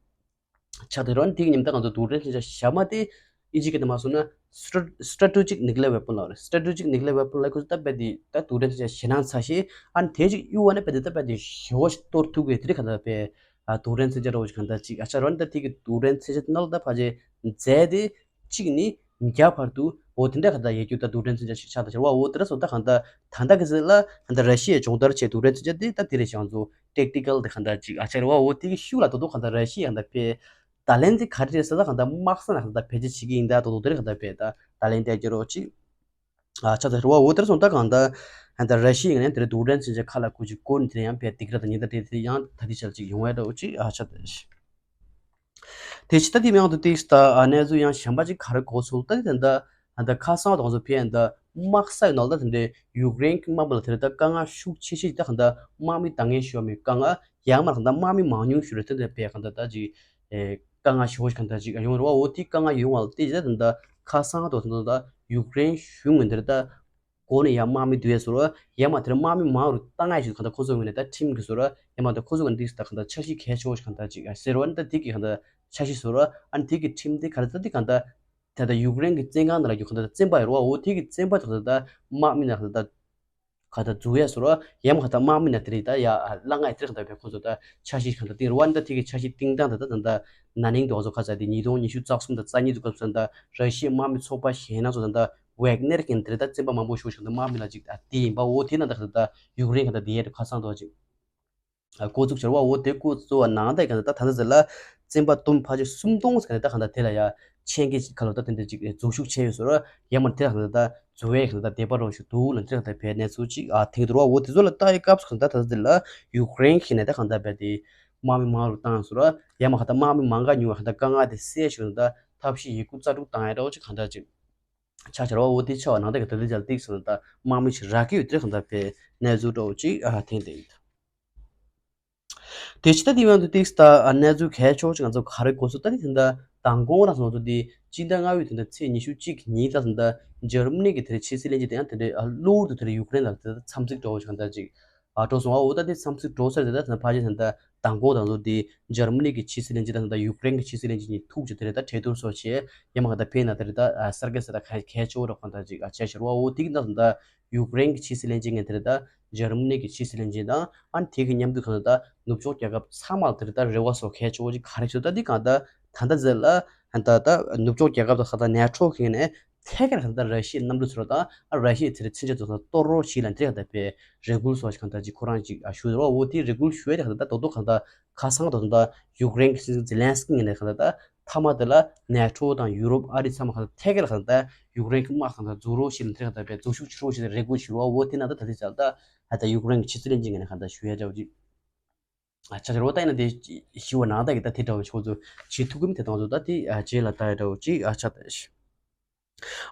ཆགས་དེ་རོ། ཨ་ནི་དེ་གི་ཉིན་ད་ང་ཚོ་རྡུལ་ཕྲན་མཚོན་ཆ་ཞབས་མ་དེ་ ཨིན་ཇི་སྐད་དུ་མ་སོང་ན་སི་ཊེ་སི་ཊེ་ཊེ་ཇིག་ནིའུ་ཀི་ལི་ཡར་ཝེ་པོན་ལབ་རེད། སི་ཊེ་ཊེ་ཇིག་ནིའུ་ཀི་ལི་ཡར་ཝེ་པོན་ལབ་ཁོ་ཚོ་ད་རྦད་དེ་ད་རྡུལ་ཕྲན་མཚོན་ཆ་ཞེད་སྣང་ཚ་ཤོས། ཨ་ནི་དེ་ཅིག་གཡུག་པ་ན་རྦད་དེ་ད་རྦད་དེ་ཞེ་པོ་ཞིག་གཏོར་ཐུབ་ཀྱི་དེ་རིགས་གང་ལྟར་པས། ཨ་རྡུལ་ཕྲན་མཚོན་ཆ་འདྲ་བོ་ཞིག་གང་ལྟར་ཅིག་ཨ་ཆ་རོ་ནི་ད་དེ་གི་རྡུལ་ཕྲན་མཚོན་ཆ་དེ་ནང་ལ་ད་ཕལ་ཆེར་རྫས་དེ་གཅིག་ནས་བརྒྱ་བར་དུ་འོ་དེ་འདྲ་གང་ལྟར་ཡོད་རྒྱུ་ད་རྡུལ་ཕྲན་མཚོན་ཆ་ཞིག་ཆགས་ད་ཆ་རོ། འོ་དེ་འདྲ་སོང་ད་གང་ལྟར་ད་ལྟ་གི་ཟེར་ལ་གང་ལྟར་ར་ཤི་ཡའི་སྦྱོང་བརྡར་བྱས་རྡུལ་ཕྲན་མཚོན་ཆ་དེ་ད་དེ་རེད་ཤག་ང་ཚོ་ཊེག་ཊི་ཀལ་དེ་གང་ལྟར་ཅིག་ཨ་ཆ་རོ། འོ་དེ་གི་ཤུགས་ལ་ད་དུང་གང་ལྟར་ར་ཤི་ཡ་གང་ལྟར་ཕལ་བརྡ་ལན་དེ་ག་རེ་རེད་ཟེར་ན་གང་ལྟར་དམག་ས་ནང་གང་ལྟར་བེད་སྤྱོད་བྱེད་ཀྱི་ཡིན་ད་དོ་དོ་དེ་རེད་གང་ལྟར་བེད་ད་བརྡ་ལན་སྟེར་གྱི་རོགས་ཅིག་ཨ་ཆ་ཚ་རེད་བ། འོ་དེར་སོང་ད་གང་ལྟར་ད་ར་ཤི་ཡ་ནས་དེར་རྡུལ་ཕྲན་མཚོན་ཆ་ཁ་ལ་ཁུ་ཅིག་བསྐོར་ནས་དེར་ཡང་བེད་སྡིགས་ར་དང་ཉེན་བརྡ་སྤྲད་དེ་ཡང་ད་ལྟའི་ཆར་ཅིག་ཡོང་བའི་རོགས་ཅིག་ཨ་ཆ་ཚ། དེ་ཕྱི་ད་དེ་མིང་དུ་ཏིག་ད་གནས་ཚུལ་ཡང་གཞན་པ་ཅིག་ག་རེ་གོ་སོང་ད་དེ་ད་ད་ཁ་སང་དང་སོ་ཕན་ད་དམག་ས་ཡི་ནང་ལ་དེ་འདྲའི་ཡུཀ་རེན་གྱི་དམག་མི་ལ་དེར་ད་དཀའ་ངལ་ཤུགས་ཆེ་ཤོས་ད་གང་ལྟར་དམག་མི་འདང་ངེས་ཤོར་མི་དཀའ་ངལ། ཡང་མ་རེད་ད་དམག་མི་མང་ཉུང་ཤོས་རེད་དེ་འདྲ་བས་གང་ལྟར་ད་ཅིག་དཀའ་ངལ་ཞེ་པོ་ཞིག་གང་ལྟར་ཅིག་ཡོང་རེད་བ། འོ་དེ་དཀའ་ངལ་ཡོང་བ་ལ་བལྟས་ད་ད་ཁ་སང་དང་ད་ཡུཀ་རེན་གཞུང་ངོས་འདིར་ད་གོ་ནས་ཡང་དམག་མི་བསྡུ་ཡས་སོ་ར། ཡང་མ་དེར་དམག་མི་མང་རུ་བཏང་ཡས་ཞིག་གང་ལྟར་ཁོ་ཚོ་ངོས་ནས་ད་ཁྲིམས་ཀྱི་སོ་ར། ཡང་མ་དེར་ཁོ་ཚོ་ངོས་ནས་ད་གང་ལྟར་འཆར་གཞི་གལ་ཆེ་བོ་ཞིག་གང་ལྟར་ཅིག་ཟེར་བ་ནི་ད་དེ་གི་གང་ལྟར་འཆར་གཞི་སོ་ར། ཨ་ནི་དེ་གི་ཁྲིམས་དེ་ག་རེ་ད་དེ་གང་ལྟར་ད་ལྟ་ཡུཀ་རེན་གྱི་བཙོན་ཁང་ནང་ལ་རྒྱུ་གང་ལྟར་བཙོན་པ་ཡོད་རེད་བ། འོ་དེ་གི་བཙོན་པ་དེ་གང་ལྟར་དམག་མི་ནང་གང་ལྟར་ག་ད་འཛུགས་ཡས་སོ་ར། ཡང་མ་ག་ད་དམག་མི་ནང་དེ་རིགས་ད་ཡ་ལ་ང་ཡ་དེ་རིགས་གང་ལྟར་བས་ཁོ་ཚོ་ད་འཆར་གཞི་གང་ལྟར་བཏིང་རེད་བ། ནི་ད་དེ་གི་འཆར་གཞི་བཏིང་སྟངས་ད་ད་ད་ད་ན་ནིང་དུ་ང་ཚོ་ཁ་ཚ་དེ་ཉིས་སྟོང་ཉི་ཤུ་རྩ་གསུམ་དང་རྩ་གཉིས་དུ་སྐབས་སུ་ད་ར་ཤི་ཡའི་དམག་མི་ཚོགས་པ་གཞན་ནང་ཚོ་ད་ད་ཝེག་ནེར་གྱི་དེ་རིགས་ད་བཙོན་པ་མང་པོ་ཞིག་ཞིག་ད་དམག་མི་ལ་ཅིག་ད་དེ་ཡིན་པ། འོ་དེ་ན་ད་ག་ད་ཡུཀ་རེན་ག་ད་དེ་ཡས་རེད་ཁ་སང་དུ་ཅིག་འགོ་བཙུགས་བྱ་ར་བ། འོ་དེ་འགོ་བཙུགས་པ་ནང་ད་ག་ད་ད་ད་ཟེར་ལ་བཙོན་པ་དུམ་ཕལ་ཆེར་སུམ་སྟོང་ཟེར་ག་ད་ག་ད་དེ་ལ་ཡ་ཆེན་གྱི་ཁ་ལོ་ད་དེ་འདྲ་ཅིག་འཛུལ་ཞུགས་བྱས་ཡོད་སོ་ར། ཡང་མ་དེ་ག་ད་ད་འཛུལ་བའི་ག་ད་བདེ་པ་རོགས་ཞུ་འདུག་ལ་དེ་ག་ད་བས་གནས་ཚུལ་ཅིག་ཨ་ཐེངས་དུ་ར་བ། འོ་དེ་ཚོ་ལ་ལྟ་ཡི་སྐབས་སུ་ག་ད་ད་ཟེར་ལ་ཡུཀ་རེན་གྱི་ནས་ད་ག་ད་བས་དེ་དམག་མི་མང་རུ་བཏང་སོ་ར། ཡང་མ་ག་ད་དམག་མི་མང་ག་ཉུང་བ་ག་ད་དཀའ་ངལ་དེ་སེལ་ཞུ་ད་ཐབས་ཤེས་ཡི་གུ་རྩ་དྲུག་བཏང་ཡ་འདྲ་བོ་ཅིག་ག་ད་ཅིག་ཆ་ཆ་ར་བ། འོ་དེ་ཆ་བ་ནང་ད་ག་ད་དེ་ཅལ་ཏིག་སོང་ད་དམག་མི་ཞིག་རག་གི་ཡོད་དེ་ག་ད་བས་གནས་ཚུལ་འདྲ་བོ་ཅིག་ཨ་ཐེངས་དེ་ཡིན། དེ་ཕྱི་ད་དེ་བས་དུ་ཏིག་ད་གནས་ཚུལ་གལ་ཆེ་བོ་ཅིག་ང་ཚོ་ག་རེ་གོ་སོང་ད་དེ་ད་མདང་དགོང་ར་སོང་ཚོ་དེ་སྤྱི་ཟླ་ལྔ་བའི་དེ་ད་ཚེས་ཉི་ཤུ་གཅིག་ཉིན་ད་སོང་ད་འཇར་མ་ནི་གི་དེ་རེད་ཕྱི་སྲིད་བློན་ཆེན་དེ་ཡང་དེ་འདྲའི་གློ་བུར་དུ་དེ་རེད་ཡུཀ་རེན་ལ་དེ་ད་འཚམས་གཟིགས་འདྲ་བོ་ཞིག་ག་ད་ཅིག་ཨ་འགྲོ་སོང་བ། འོ་ད་དེ་འཚམས་གཟིགས་འགྲོ་ས་རེད། ད་ད་ཕ་ཆེ་ད་ད་མདང་དགོང་དང་ཚོ་དེ་འཇར་མ་ནི་གི་ཕྱི་སྲིད་བློན་ཆེན་དང་ད་ཡུཀ་རེན་གི་ཕྱི་སྲིད་བློན་ཆེན་གཉིས་ཐུག་ཅིག་དེ་རེད་ད་གྲོས་བསྡུར་སོགས་བྱས། ཡང་མ་ག་ད་ཕེ་ན་དེ་རེད་ད་ཨ་གསར་ག་ས་ད་གལ་ཆེ་བོ་ར་གང་ད་ཅིག་ཨ་བྱས་ཤར་བ། འོ་དེ་གི་ད་ད་ཡུཀ་རེན་གི་ཕྱི་སྲིད་བློན་ཆེན་ངས་དེ་རེད་ད་འཇར་མ་ནི་གི་ཕྱི་སྲིད་བློན་ཆེན་དང་ཨ་ནི་དེ་གི་མཉམ་དུ་གང་ད་ནུབ་ཕྱོགས་རྒྱལ་ཁབ་ཚང་མ་ལ་དེ་རེད་ད་རེ་བ་སོགས་གལ་ཆེ་བོ་ཅིག་ག་རེ་ཞུ་ད་དེ་གང་ད་ད་ད་ཟེར་ལ་ད་ད་ནུབ་ཕྱོགས་རྒྱལ་ཁབ་ད་ག་ད་ནེ་ཊོ་གི་ནས་ཐད་ཀར་གང་ལྟར་ར་ཤི་ཡའི་གནམ་གྲུ་ཚོ་དང་ཨ་ར་ཤི་ཡའི་ཚེ་རིང་ཚན་ཆ་ཚོ་དང་གཏོར་རོགས་ཞིག་ལ་འདིར་གང་ལྟར་པའི་རེ་སྐུལ་སོགས་ཤིག་གང་ལྟར་ཅིག་ཁོ་རང་ཅིག་ཨ་ཞུ་རོགས། འོ་དེའི་རེ་སྐུལ་ཞུ་ཡ་དེ་གང་ལྟར་ད་དོ་དོ་གང་ལྟར་ཁ་སང་དོ་དོ་ད་ཡུཀ་རེན་གྱི་སྲིད་འཛིན་ཛེ་ལན་སི་ཀི་ངོས་ནས་གང་ལྟར་ད་མཐའ་མ་དེ་ལ་ནེ་ཊོ་དང་ཡུ་རོབ་ཨ་རི་ཚང་མ་གང་ལྟར་ཐད་ཀར་གང་ལྟར་ཡུཀ་རེན་གྱི་དམག་གང་ལྟར་འཛུགས་རོགས་ཞིག་ལ་འདིར་གང་ལྟར་པའི་འཛུལ་ཞུགས་བྱེད་རོགས་ཞིག་ལ་རེ་སྐུལ་ཞུ་རོགས། འོ་དེ་ན་ད་ད་དེ་ཅག་ད་ད་ཡུཀ་རེན་གྱི་ཕྱི་སྲིད་བློན་ཆེན་ངོས་ནས་གང་ལྟར་ཞུ་ཡ་འདྲ་བོ་ཅིག་ཨ་ཆ་ཆ་རོ་ད་ཡིན་ན་དེ་ཞི་བ་ནང་ད་གི་ད་དེ་འདྲ་བོ་ཞིག་ཁོ་ཚོ་བྱེད་ཐུབ་ཀྱི་མི་དེ་དང་ཚོ་ད་དེ་ཨ་རྗེས་ལ་ད་ཡ་འདྲ་བོ་ཅིག་ཨ་ཆ་ད་ཞི།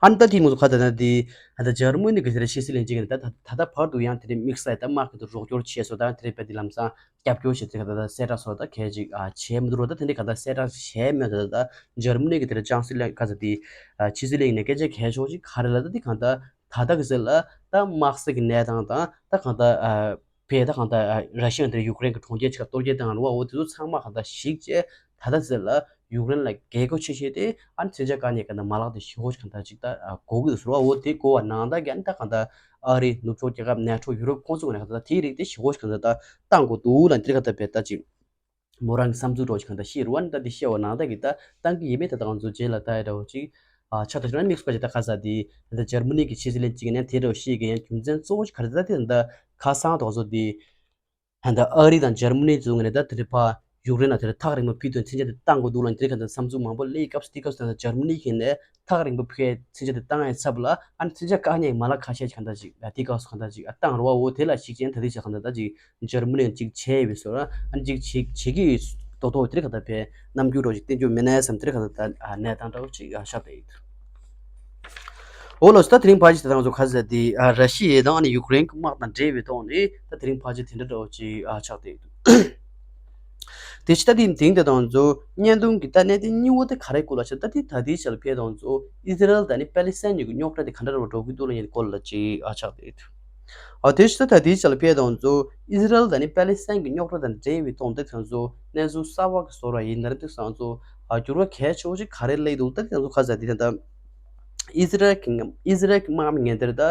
ཨ་ནི་ད་དེ་མོ་ཚོ་ཁ་ད་ན་དེ་ཨ་ད་འཇར་མ་ནི་གི་དེ་རེད་ཕྱི་སྲིད་བློན་ཆེན་གྱི་ད་ད་ད་ད་བར་དུ་ཡང་དེ་རེད་དམིགས་བསལ་ད་དམག་གི་དུ་རོགས་སྐྱོར་བྱས་སོ་ད་དེ་རེད་པ་དེ་ལམ་སང་རྒྱབ་སྐྱོར་བྱེད་དེ་ག་ད་ད་གསལ་བསྒྲགས་སོ་ད་གལ་ཅིག་ཨ་བྱས་མི་འདུག་རོ། ད་དེ་འདྲའི་ག་ད་གསལ་བསྒྲགས་བྱས་མེད་ད་ད་འཇར་མ་ནི་གི་དེ་རེད་ཅང་སི་ལ་ག་ཚ་དེ་ཨ་ཕྱི་སྲིད་བློན་ནས་སྐད་ཆ་གལ་ཆེ་བོ་ཅིག་ག་རེ་ལ་ད་དེ་གང་ད་ད་ད་གི་ཟེར་ལ་ད་དམག་ས་གི་གནས་སྟངས་དང་ད་གང་ད་ཨ། བས་ད་གང་ལྟར་ར་ཤི་ཡ་དེར་ཡུཀ་རེན་གྱི་གྲོང་ཁྱེར་ཆ་གཏོར་རྒྱག་བཏང་རུ་བ་འོ་དེ་ཚོ་ཚང་མ་གང་ལྟར་ཞིག་བྱས་ད་ལྟ་ཟེར་ལ་ཡུཀ་རེན་ལ་རྒྱལ་སྒོ་ཆེ་ཤོས་དེ་ཨ་ནི་མཚོན་ཆ་བཀག་ཉར་གྱི་ད་མ་ལག་དེ་ཞི་བོ་ཞིག་གང་ལྟར་ཅིག་ད་གོ་གི་འདུག་ཟེར་བ་འོ་དེ་གོ་བ་ནང་ད་གི་ཨ་ནི་ད་གང་ལྟར་ཨ་རི་ནུབ་ཕྱོགས་རྒྱལ་ཁབ་ནེ་ཊོ་ཡུ་རོབ་ཁོང་ཚོ་ངོས་ནས་གང་ལྟར་དེའི་རིགས་དེ་ཞི་བོ་ཞིག་གང་ལྟར་ད་བཏང་དགོས་འདུག་ལ་འདིར་གང་ལྟར་བས་ད་ཅིག་མོ་རང་གི་བསམ་ཚུལ་འདྲ་བོ་ཞིག་གང་ལྟར་ཤེས་རུ་བ་ནི་ད་འདི་ཤེས་བ་ནང་ད་གི་ད་བཏང་གི་ཡིན་མེད་ད་ད་ང་ཚོ་རྗེས་ལ་ད་ཡ་འདྲ་བོ་ཅིག་ཨ་ཆ་ད་ཤོར་ན་དམིགས་པ་ཞིག་ད་ག་ས་དེ་ད་འཇར་མ་ནི་གི་ཕྱི་སྲིད་བློན་ཅིག་ནས་དེ་འདྲ་བོ་ཤེས་གི་ཡང་རྒྱུ་མཚན་གཙོ་བོ་ཞིག་ག་རེ་ད་དེ་ད་ཁ་སང་དོགས་ཚོ་དེ་ད་ཨ་རི་དང་འཇར་མ་ནི་ཚོ་ངོས་ནས་ད་དེ་རེ་ཕ་ཡུཀ་རེན་ལ་དེ་རེ་ཐག་རིང་པོ་ཕུལ་དོན་མཚོན་ཆ་དེ་བཏང་དགོས་འདུག་ལ་དེ་རེ་ག་ད་བསམ་ཚུལ་མང་པོ་སླེབས་སྐབས་སུ་དེ་སྐབས་སུ་ད་འཇར་མ་ནི་གི་ནས་ཐག་རིང་པོ་ཕུལ་མཚོན་ཆ་དེ་བཏང་ཡ་ཚབ་ལ་ཨ་ནི་མཚོན་ཆ་བཀག་ཉར་གྱི་མ་ལག་ཁ་ཤས་ཤིག་གང་ལྟར་ཅིག་ད་དེ་སྐབས་སུ་གང་ལྟར་ཅིག་ཨ་བཏང་རུ་བ་འོ་དེ་ལ་ཞིག་ཅན་ད་དེ་ཅིག་གང་ལྟར་ད་ཅིག་འཇར་མ་ནི་གཅིག་བྱས་ཡོད་པའི་བཟོ་ལ་ཨ་གཅིག་བྱེད་བྱེད་ཀྱི་ཡོད་ཏོག་ཏོག་དེ་རིང་ག་ད་བས་རྣམ་འགྱུར་འདྲ་བོ་ཞིག་བསྟན་རྒྱུ་མེད་ན་བསམ་དེ་རིང་ག་ད་ད་གནས་སྟངས་འདྲ་བོ་ཅིག་ཆགས་བསྡད་ཡོད། འོ་ལགས་སོ། ད་དེ་རིང་ཕལ་ཆེར་ད་ང་ཚོ་ག་ཟེར་དེ་ར་ཤི་ཡ་དང་ཨ་ནི་ཡུཀ་རེན་གྱི་དམག་དང་འབྲེལ་བའི་ཐོག་ནས་ད་དེ་རིང་ཕལ་ཆེར་དེ་འདྲ་འདྲ་བོ་ཅིག་ཆགས་བསྡད་ཡོད། དེ་ཕྱི་ད་དེ་དེང་དེ་དང་ཚོ་བརྙན་ཐུང་གི་ད་གནད་དེ་གཉིས་པོ་དེ་ག་རེ་སྐོར་ལ་ཆགས་ད་དེ་ད་དེའི་ཆ་ལ་ཕེབས་དང་ཚོ་ཨི་ཟི་རལ་དང་ནི་པེ་ལི་སི་ཐན་གཉིས་ཀྱི་རྙོག་དྲ་དེ་ག་འདྲ་འདྲ་བོ་འགྲོ་གི་འདུག་ལ་ཡིན་སྐོར་ལ་ཅིག་ཆགས་བསྡད་ཡོད། ཨ་དེ་ཕྱི་ད་ད་དེའི་ཆ་ལ་ཕེབས་དང་ཚོ་ཨི་ཟི་རལ་དང་ནི་པེ་ལི་སི་ཐན་གྱི་རྙོག་དྲ་དང་འབྲེལ་བའི་ཐོག་དེ་དང་ཚོ་གནས་ཚུལ་གསར་བ་གི་བཟོ་འདྲ་ཡིན་ན་རེད་དེ་སང་ཚོ། ཨ་འགྱུར་བ་གལ་ཆེ་བོ་ཞིག་ག་རེ་སླེབས་འདུག་ད་དེ་ཚོ་ཁ་ས་དེ་ད་ཨི་ཟི་རལ་གྱི་ཨི་ཟི་རལ་གྱི་དམག་མི་ངན་དེར་ད་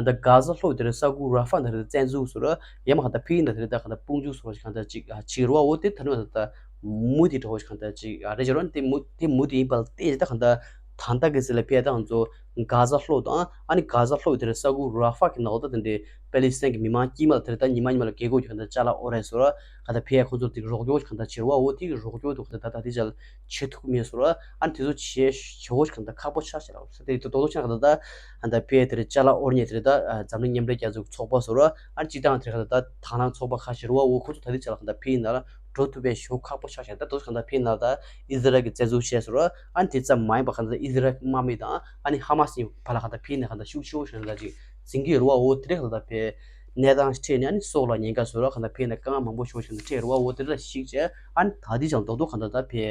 ད་གྷ་ཟ་ལྷོ་དེར་ས་ཁུལ་ར་ཧྥ་ནང་དེར་བཙན་འཛུལ་སོང་ར། ཡང་མ་ག་ད་ཕིན་ད་དེར་ད་ག་ད་དཔུང་འཇུག་སོང་ཞིག་ག་ད་ཅིག་ཨ་ཅིག་ར་བ་འོ་དེ་ད་ནུ་ད་ད་མུ་དེ་འགྲོ་ཞིག་ག་ད་ཅིག་ཨ་རེ་ཅིག་ར་དེ་མུ་དེ་མུ་དེ་ཡིན་པ་ལ་བལྟས་ད་ག་ད་ད་ལྟ་གི་ཟེར་ལ་ཕེ་ད་ང་ཚོ་གྷ་ཟ་ལྷོ་དང་ཨ་ནི་གྷ་ཟ་ལྷོ་དེར་ས་ཁུལ་ར་ཧྥ་གི་ནང་ད་དེ་འདྲའི་པེ་ལི་སི་ཐན་གྱི་མི་མང་དཀྱུས་མ་ལ་དེར་ད་ཉི་མ་ཉི་མ་ལ་རྒྱལ་ཁབ་ཀྱི་ག་ད་ཅ་ལག་ཨོ་རེད་སོ་ར་ག་ད་ཕེ་ཁོང་ཚོ་དེ་རོགས་སྐྱོར་ག་ད་བྱེད་ར་བ་འོ་དེ་གི་རོགས་སྐྱོར་དུ་ག་ད་ད་དེ་ཅ་ལ་བྱེད་ཐུབ་མེད་སོ་ར། ཨ་ནི་དེ་ཚོ་བྱེད་ཞེ་བོ་ཞིག་ག་ད་ཁག་པོ་ཆགས་ཤག་ལ་ཟེར་དེ་དོ་དོ་ཆགས་ག་ད་ད་ད་ཕེ་དེར་ཅ་ལག་ཨོ་རྙེད་དེར་ད་འཛམ་གླིང་མཉམ་འབྲེལ་རྒྱལ་ཚོགས་ཚོགས་པ་སོ་ར། ཨ་ནི་སྤྱི་བཏང་དེར་ག་ད་ད་དང་བླངས་ཚོགས་པ་ཁ་ཤས་ར་བ་འོ་ཁོ་ཚོ་ད་དེ་ཅ་ལ་ག་ད་ཕེ་ཡིན་ན་ལ་འགྲོ་ཐུབ་པའི་ཞོ་ཁག་པོ་ཆགས་ཤག་ད་དོ་གང་ལྟར་ཕིན་ནང་ད་ཨི་ཟི་རལ་གྱི་བཙན་འཛུལ་བྱས་སོང་ར། ཨ་ནི་དེ་ཙམ་མ་ཡིན་པ་གང་ལྟར་ཨི་ཟི་རལ་དམག་མི་དང་ཨ་ནི་ཧ་མ་སི་གཉིས་བར་ལ་གང་ལྟར་ཕིན་ནས་གང་ལྟར་ཤུགས་ཆེ་བོ་ཞིག་གང་ལྟར་ཅིག་འཛིང་གི་ཡོད་རེད་བ། འོ་དེ་རེད། གང་ལྟར་ཕེ་གནས་སྟངས་འཕྲད་ནས་ཨ་ནི་སྲོག་ལ་ཉེན་ཁ་བཟོས་ར། གང་ལྟར་ཕིན་ནས་དཀའ་ངལ་མང་པོ་ཞིག་ཞིག་འཕྲད་རེད་བ། འོ་དེ་རེད་ལ་ཞིག་བྱས། ཨ་ནི་ད་དེ་ཅང་རྡོག་རྡོག་གང་ལྟར་ད་ཕེ་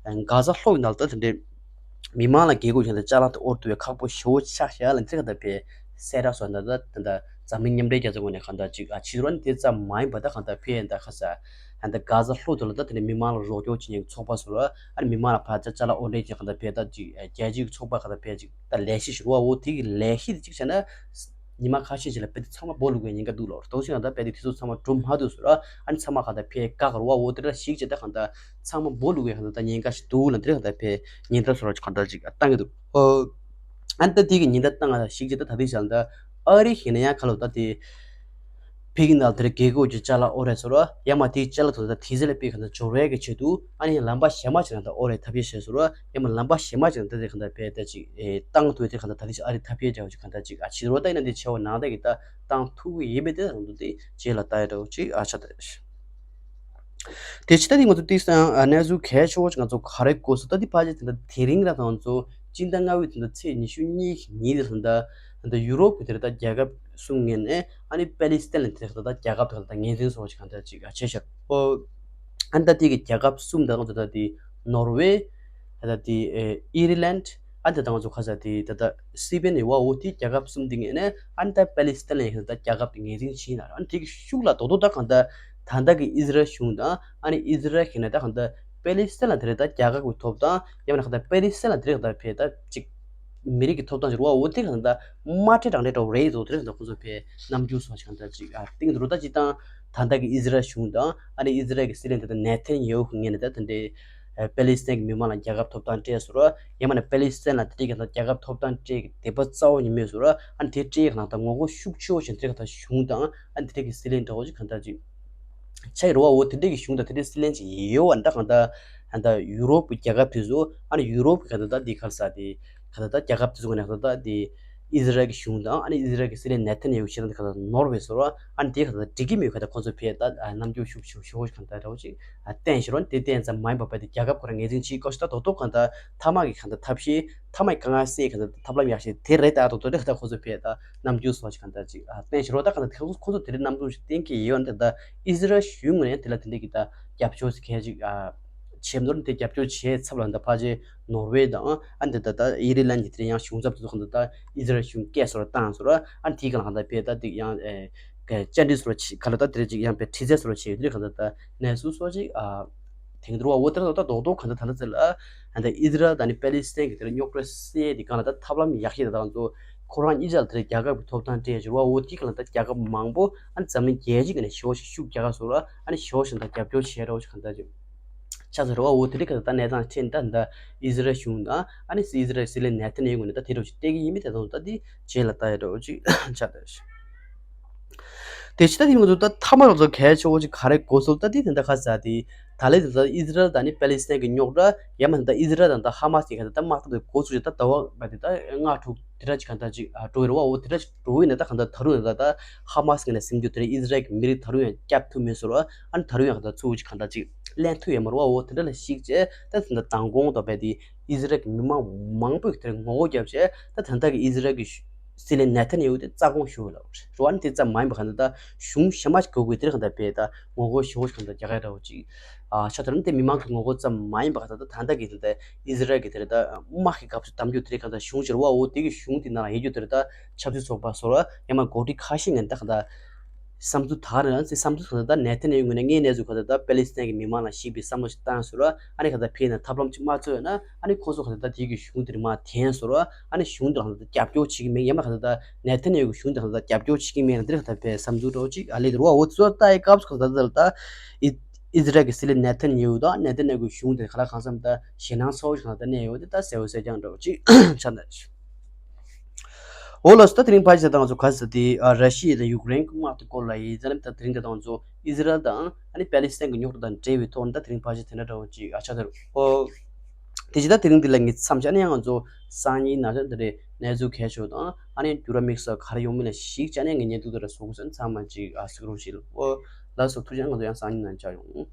གྷ་ཟ་ལྷོ་ཡི་ནང་ལ་ད་དེ་འདྲའི་མི་མང་ལ་རྒྱལ་ཁབ་གཞན་ལ་ཅ་ལག་དེ་དབོར་ཐུབ་པའི་ཁག་པོ་ཞེ་བོ་ཆགས་ཤག་ལ་འདི་གང་ལྟར་ཕེ་གསལ་བསྒྲགས་སོགས་ད་ད་ད་འཛམ་གླིང་མཉམ་འབྲེལ་རྒྱལ་ཚོགས་ངོས་ནས་གང་ལྟར་ཅིག་ཨ་ཕྱི་རོལ་ནས་དེ་ཙམ་མ་ཡིན་པ་ད་གང་ལྟར་ཕེ་ཡན་ད་ཁ་ས་ད་གྷ་ཟ་ལྷོ་དེ་ལ་ད་དེ་ནས་མི་མང་ལ་རོགས་སྐྱོར་བྱེད་མཁན་ཚོགས་པ་སོགས་ལ་ཨ་ནི་མི་མང་ལ་ཕར་ཅ་ཅ་ལག་དབོར་འདྲེན་བྱེད་གང་ལྟར་ཕེ་ད་ཅིག་རྒྱལ་སྤྱིའི་ཚོགས་པ་གང་ལྟར་ཕེ་ཅིག་ད་ལས་གཞི་ཞིག་རུ་བ་འོ་དེ་གི་ལས་གཞི་དེ་ཅིག་བྱས་ན། ཉི་མ་ཁ་ཤས་ཤིག་ལ་དཔེ་དེ་ཚང་མ་སྦོ་ལུག་པའི་ཉེན་ཁ་འདུག་ལོ། རྡོག་ཤིང་ལ་ད་དཔེ་དེ་དེ་ཚོ་ཚང་མ་འགྲོ་མ་ཐུབ་སོང་ར། ཨ་ནི་ཚང་མ་གང་ལྟར་ཕེ་བཀག་རུ་བ་འོ་དེ་འདྲ་ཞིག་བྱས་ད་གང་ལྟར་ཚང་མ་སྦོ་ལུག་པའི་གང་ལྟར་ད་ཉེན་ཁ་ཞིག་འདུག་ལ་འདི་རེད། གང་ལྟར་ཕེ་ཉེན་བརྡ་སོགས་ར་གང་ལྟར་ཅིག་བཏང་གི་འདུག་ཨོ། ཨ་ནི་ད་དེ་གི་ཉེན་བརྡ་བཏང་ང་ཞིག་བྱས་ད་ད་དེ་བྱས་ད་ཨ་རི་ཡིན་ན་ཡང་ག་ལོ་ད་དེ་ཕི་གི་ནང་དེར་རྒྱལ་ཁབ་ཀྱི་ཅ་ལག་ཨོ་རེད་སོ་ར། ཡང་མ་དེའི་ཅ་ལག་ཐོག་ད་དེ་ཚེ་ལ་དཔེ་གང་ལྟར་འབྱོར་བའི་གི་ཆེད་དུ་ཨ་ནི་ལམ་པ་གཞན་མ་ཅིག་ནང་ད་ཨོ་རེད་ཐབས་ཤེས་བྱས་སོ་ར། ཡང་མ་ལམ་པ་གཞན་མ་ཅིག་ནང་ད་དེ་གང་ལྟར་ཕེ་ད་ཅིག་བཏང་ཐུབ་དེ་གང་ལྟར་ད་དེ་ཨ་རི་ཐབས་ཤེས་བྱ་བ་ཅིག་གང་ལྟར་ཅིག་ཨ་ཕྱི་རོལ་ད་ཡིན་ན་དེ་ཆེ་བ་ནང་ད་གི་ད་བཏང་ཐུབ་གི་ཡིན་པས་དེ་རང་དུ་དེ་རྗེས་ལ་ལྟ་ཡ་འདྲ་བོ་ཅིག་ཨ་ཆ་ད་རེད། དེ་ཕྱི་ད་དེ་ང་ཚོ་ཏིག་སང་ཨ་གནས་ཚུལ་གལ་ཆེ་བོ་ཅིག་ང་ཚོ་ག་རེ་གོ་སོང་ད་དེ་ཕལ་ཆེར་དེ་འདྲ་དེ་རིང་ར་ད་ང་ཚོ་སྤྱི་ཟླ་ལྔ་པའི་དེ་འདྲ་ཚེས་ཉི་ཤུ་གཉིས་ཉིན་དེ་ད་ད་ད་ཡུ་རོབ་ཀྱི་དེ་ར་ད་རྒྱལ་ཁབ་གསུམ་ངོས་ནས་ཨ་ནི་པེ་ལི་སི་ཐན་ལ་དེ་ར་ད་ད་རྒྱལ་ཁབ་དེ་ད་ད་ངོས་འཛིན་སོགས་ཅིག་གང་ལྟར་ཅིག་ཨ་བྱས་ཤག་ཨོ། ཨ་ནི་ད་དེ་གི་རྒྱལ་ཁབ་གསུམ་ད་ང་ཚོ་ད་དེ་ནོར་ཝེ། ད་ལྟ་དེ་ཨེ་ཨི་རི་ལན། ཨ་ནི་ད་ལྟ་ང་ཚོ་ཁ་ས་དེ་ད་ལྟ་སི་པེན་ནི་བ་འོ་དེ་རྒྱལ་ཁབ་གསུམ་དེ་ངོས་ནས་ཨ་ནི་ད་པེ་ལི་སི་ཐན་ལ་ཡང་ད་རྒྱལ་ཁབ་དེ་ངོས་འཛིན་བྱས་ན། ཨ་ནི་དེ་གི་ཤུགས་ལ་རྡོག་རྡོག་ད་གང་ལྟར་ད་ལྟ་གི་ཨི་ཟི་རལ་གཞུང་དང་ཨ་ནི་ཨི་ཟི་རལ་གྱི་ནས་ད་གང་ལྟར་པེ་ལི་སི་ཐན་ལ་དེ་རེད་ད་རྒྱལ་ཁབ་ཀྱི་ཐོབ་ཐང་ཡང་ན་གང་ལྟར་པེ་ལི་སི་ཐན་ལ་དེ་རེད་ད་ཕེ་ད་ཅིག་མི་རིགས་ཀྱི་ཐོབ་ཐང་ཅིག་རེད་བ། འོ་དེ་གང་ལྟར་མ་འདྲ་གྲངས་འདྲ་འདྲ་བོ་རེད་འདུག་དེ་རེད་ད་ཁོ་ཚོ་ཕེ་རྣམ་འགྱུར་སོགས་ཅིག་གང་ལྟར་ཅིག་ཨ་སྟེང་དུ་རུ་ད་ཅིག་དང་ད་ལྟ་གི་ཨི་ཟི་རལ་གཞུང་དང་ཨ་ནི་ཨི་ཟི་རལ་གྱི་སྲིད་བློན་ད་ལྟ་ནེ་ཐན་ཡ་ཧུ་ངོས་ནས་ད་དེ་འདྲའི་པེ་ལི་སི་ཐན་གྱི་མི་མང་ལ་རྒྱལ་ཁབ་ཐོབ་ཐང་སྤྲད་སོང་ར། ཡང་མིན་ན་པེ་ལི་སི་ཐན་ལ་དེ་འདྲའི་གང་ལྟར་རྒྱལ་ཁབ་ཐོབ་ཐང་སྤྲད་ཀྱི་དད་པ་རྩ་བ་ཉིད་མེད་སོང་ར། ཨ་ནི་དེ་སྤྲད་ཡག་ནང་ད་ངོ་རྒོལ་ཤུགས་ཆེ་བོ་ཞིག་དེ་གང་ལྟར་གཞུང་དང་ཨ་ནི་དེ་འདྲའི་གི་སྲིད་བློན་འདྲ་བོ་ཞིག་གང་ལྟར་ཅིག་ཆགས་ཡོད་རེད་བ། འོ་དེ་འདྲའི་གི་གཞུང་དང་དེ་འདྲའི་སྲིད་བློན་ཅིག་ཡོད་བ་འདྲ་གང་ལྟར་ཨ་ད་ཡུ་རོབ་ཀྱི་རྒྱལ་ཁབ་དེ་ཚོ་ཨ་ནི་ཡུ་རོབ་ཀྱི་གང་ལྟར་ད་འདི་ག་རེ་ཟེར་དེ་གང་ལྟར་ད་རྒྱལ་ཁབ་དེ་ཚོ་གི་ནང་གང་ལྟར་ད་དེ་ཨི་ཟི་རལ་གྱི་གཞུང་དང་ཨ་ནི་ཨི་ཟི་རལ་གྱི་སྲིད་བློན་ནེ་ཐན་ཡ་ཧུ་ཞེ་དྲག་གང་ལྟར་ནོར་བས་སོ་ར། ཨ་ནི་དེ་གང་ལྟར་འགྲིག་གི་མེད་གང་ལྟར་ཁོ་ཚོ་ཕེ་ད་རྣམ་འགྱུར་ཤུགས་ཆེ་ཤོས་གང་ལྟར་འདྲ་བོ་ཅིག་བསྟན་ཤི་རོ། དེ་བསྟན་ཙམ་མ་ཡིན་པ་བས་དེ་རྒྱལ་ཁབ་ཁོ་རང་ངོས་འཛིན་བྱེད་དགོས་ཤེས་ད་རྡོག་རྡོག་གང་ལྟར་མཐའ་མ་གི་གང་ལྟར་ཐབས་ཤེས་མཐའ་མ་གི་གང་ང་སྲིད་གང་ལྟར་ཐབས་ལམ་ཡག་ཤོས་དེ་རེད་ད་རྡོག་རྡོག་དེ་གང་ལྟར་ཁོ་ཚོ་ཕེ་ད་རྣམ་འགྱུར་སོགས་ཅིག་གང་ལྟར་ཅིག་བསྟན་ཤི་རོ། ད་གང་ལྟར་ཁོ་ཚོ་དེ་རིང་རྣམ་འགྱུར་ཞིག་བསྟན་གྱི་ཡོད་འདི་ད་ཨི་ཟི་རལ་གཞུང་ངོས་ནས་དེ་ལ་དེ་འདྲའི་གི་ད་རྒྱབ་སྐྱོར་ཞིག་གལ་ཅིག་བྱེད་མི་འདུག་དེ་རྒྱབ་སྐྱོར་བྱས་ཚབ་ལ་འདི་ཕལ་ཆེར་ནོར་ཝེ་དང་ཨ་འདི་ད་ད་ཨི་རི་ལན་གྱི་དེ་རིང་ཡང་གཞུང་ཚབ་དེ་ཚོ་གང་ལྟར་ད་ཨི་ཟི་རལ་གཞུང་སྐད་སོར་བཏང་སོར་ཨ་དེའི་གང་ལ་གང་ལྟར་ཕེ་ད་དེ་ཡང་ཨེ། བཅར་འདྲི་སོགས་ཆེ་ག་ལ་ད་དེ་རེད་ཅིག་ཡང་པའི་དྲི་རྩད་སོགས་ཆེ་དེ་རེད་ག་ད་ད་གནས་ཚུལ་སོགས་ཅིག་ཨ་དེང་དུ་བ་འོ་དེར་ད་ད་རྡོག་རྡོག་ག་ད་ད་ལ་ཚེ་ལ་ཨ་ད་ཨི་ཟི་རལ་ད་ནི་པེ་ལི་སི་ཐན་གྱི་དེར་རྙོག་དྲ་སེལ་དེ་གང་ལ་ད་ཐབས་ལམ་ཡག་ཤོས་ད་ད་ང་ཚོ་ཁོ་རང་གཉིས་ཆ་ལ་དེར་རྒྱལ་ཁབ་ཀྱི་ཐོབ་ཐང་སྤྲད་ཅིག་བ་འོ་དེ་ག་ལ་ད་རྒྱལ་ཁབ་མང་པོ་ཨ་འཛམ་གླིང་རྒྱལ་སྤྱི་ག་ནས་ཞོ་ཞིག་ཤུགས་རྒྱག་ག་སོགས་ལ་ཨ་ནི་ཞོ་ཞིག་ད་རྒྱབ་སྐྱོར་བྱས་རོགས་ཞིག་ག་ད་ཅིག་ཆ་ཚོད་རེ་བ་འོ་དེ་རིགས་ཀ་ད་གནས་སྟངས་ཁྲིད་ད་ད་ཨི་ཟི་རལ་གཞུང་དང་ཨ་ནི་ཨི་ཟི་རལ་སྲིད་བློན་ནེ་ཐན་ཡ་ཧུ་ནས་ད་དེ་རུ་ཅིག་སྟེར་གི་ཡིན་མིན་དེ་དང་ད་དེ་རྗེས་ལ་ལྟ་ཡ་འདྲ་བོ་ཅིག་ཆགས་ད། དེ་ཕྱི་ད་དེ་ང་ཚོ་ད་མཐའ་མ་རང་ཚོ་གལ་ཆེ་བོ་ཅིག་ག་རེ་གོ་སོང་ད་དེ་དེ་འདྲ་ཁ་ས་དེ་ད་ལས་དེ་ད་ཨི་ཟི་རལ་དང་ནི་པེ་ལི་སི་ཐན་གྱི་རྙོག་དྲ་ཡང་མ་ད་ཨི་ཟི་རལ་དང་ད་ཧ་མ་སི་གི་ཁ་ད་ད་དམག་འཁྲུག་དེ་འགོ་ཚུགས་ཅིག་ད་ཟླ་བ་ད་དེ་ད་ལྔ་དྲུག་དེ་འདྲ་ཅིག་ག་ད་ཅིག་འགྲོ་བའི་རེ་བ་འོ་དེ་འདྲ་ཅིག་འགྲོ་བའི་ནས་ད་ག་ད་ད་རུང་ནས་ད་ད་ཧ་མ་སི་གི་ནས་སེམས་རྒྱུ་དེ་འདྲ་ཨི་ཟི་རལ་གྱི་མི་རིགས་ད་རུང་ཡང་སྐྱབས་ཐུབ་མེད་སོང་ར། ཨ་ནི་ད་རུང་ཡང་ག་ད་ཚུགས་ཅིག་ག་ད་ཅིག་ལེན་ཐུབ་ཡོད་མ་རེད་བ། འོ་དེ་འདྲ་ལ་གཞིགས་བྱས་ད་དེ་འདྲ་མདང་དགོང་དང་བས་དེ་ཨི་ཟི་རལ་གྱི་མི་མང་མང་པོས་དེར་ངོ་རྒོལ་བརྒྱབ་བྱས་ད་ད་ལྟ་གི་ཨི་ཟི་རལ་གྱི་སྲིད་བློན་ནེ་ཐན་ཡ་ཧུ་དེ་རྩ་དགོངས་ཞུ་ལ་རུ་ཨ་ནི་དེ་ཙམ་མ་ཡིན་པ་ག་ད་ད་གཞུང་གཞན་མ་ཞིག་དགོས་དགོས་དེར་ག་ད་བས་ད་ངོ་རྒོལ་ཞུ་བ་ཞིག་ག་ད་རྒྱ་གར་འདྲ་བོ་ཅིག་ཨ་ཤ་ཐོར་ནི་དེ་མི་མང་གི་ངོ་རྒོལ་ཙམ་མ་ཡིན་པ་ག་ད་ད་ད་ལྟ་གི་དེ་ད་ཨི་ཟི་རལ་གྱི་དེར་ད་དམག་གི་སྐབས་སུ་གཏམ་རྒྱུད་དེར་ག་ད་གཞུང་ཞིག་རུ་བ་འོ་དེ་གི་གཞུང་དེ་ནང་ལ་ཡོད་རྒྱུ་དེར་ད་ཆབ་སྲིད་ཚོགས་པ་སོགས་ལ་ཡང་མ་འགོ་ཁྲིད་ཁ་ཤས་ངན་ད་ག་ད། བསམ་ཚུལ་དག་རེད་ན་ཚེ་བསམ་ཚུལ་གང་ལྟར་ད་ནེ་ཐན་ཡ་ཧུའི་ངོས་ནས་ངའི་གནས་ཚུལ་གང་ལྟར་ད་པེ་ལི་སི་ཐན་གྱི་མི་མང་ལ་ཞིག་པའི་བསམ་བློ་ཞིག་བཏང་ཟེར་བ། ཨ་ནི་གང་ལྟར་ཕན་ན་ཐབས་ལམ་ཅིག་མ་འཚོལ་ན་ཨ་ནི་ཁོང་ཚོ་གང་ལྟར་ད་དེའི་གི་གཞུང་དེར་མ་འཐེན་ཟེར་བ། ཨ་ནི་གཞུང་དེར་གང་ལྟར་རྒྱབ་སྐྱོར་བྱེད་ཀྱི་མེད། ཡང་མ་གང་ལྟར་ད་ནེ་ཐན་ཡ་ཧུའི་གི་གཞུང་དེར་གང་ལྟར་རྒྱབ་སྐྱོར་བྱེད་ཀྱི་མེད་ན་འདིར་གང་ལྟར་བས་བསམ་ཚུལ་འདྲ་བོ་ཅིག་ཨ་ལས་དེ་རུ་བ་འོ་ཚོ་ལྟ་ཡི་སྐབས་སུ་གང་ལྟར་ད་ལྟ་ཨི་ཨི་ཟི་རལ་གྱི་སྲིད་བློན་ནེ་ཐན་ཡ་ཧུ་དང་ནེ་ཐན་ཡ་ཧུའི་གི་གཞུང་དེར་གང་ལྟར་གང་འཚམ་ད་ཞེད་སྣང་ཚ་བོ་ཞིག་གང་ལྟར་གནས་ཡོད་དེ་ད་གསལ་བོ་གསལ་རྐྱང་འདྲ་བོ་ཅིག་ཆགས་འདུག་འོ་ལགས་སོ། ད་དེ་རིང་ཕལ་ཆེར་ད་ང་ཚོ་ག་ཟེར་དེ་ཨ་ར་ཤི་ཡ་དང་ཡུཀ་རེན་གྱི་དམག་དེ་སྐོར་ལ་ཡིན་ཙང་ད་དེ་རིང་ད་ང་ཚོ་ཨི་ཟི་རལ་དང་ཨ་ནི་པེ་ལི་སི་ཐན་གྱི་རྙོག་དྲ་དང་འབྲེལ་བའི་ཐོག་ནས་ད་དེ་རིང་ཕལ་ཆེར་དེ་འདྲ་འདྲ་བོ་ཅིག་ཨ་ཆགས་འདུག་འོ་དེ་བཞིན་ད་དེ་རིང་འདི་ལ་ངས་མཚམས་བཞག་ནས་ཡང་ང་ཚོ་སང་ཉིན་ནང་ཆ་འདི་རེད་གནས་ཚུལ་གལ་ཆེ་བ་དང་ཨ་ནི་འགྱུར་བ་དམིགས་བསལ་ག་རེ་ཡོང་མིན་ལ་གཞིགས་བྱས་ནས་ངས་བརྙན་ཐུང་འདི་ར་བཟོ་དགོས་ཟེར་ནས་ཚང་མ་ཅིག་ཨ་གཟིགས་རོགས་བྱེད། འོ་ལགས་སོ། ཐུགས་རྗེ་ཆེ། ང་ཚོ་ཡང་སང་ཉིན་ནང་མཇལ་ཡོང་།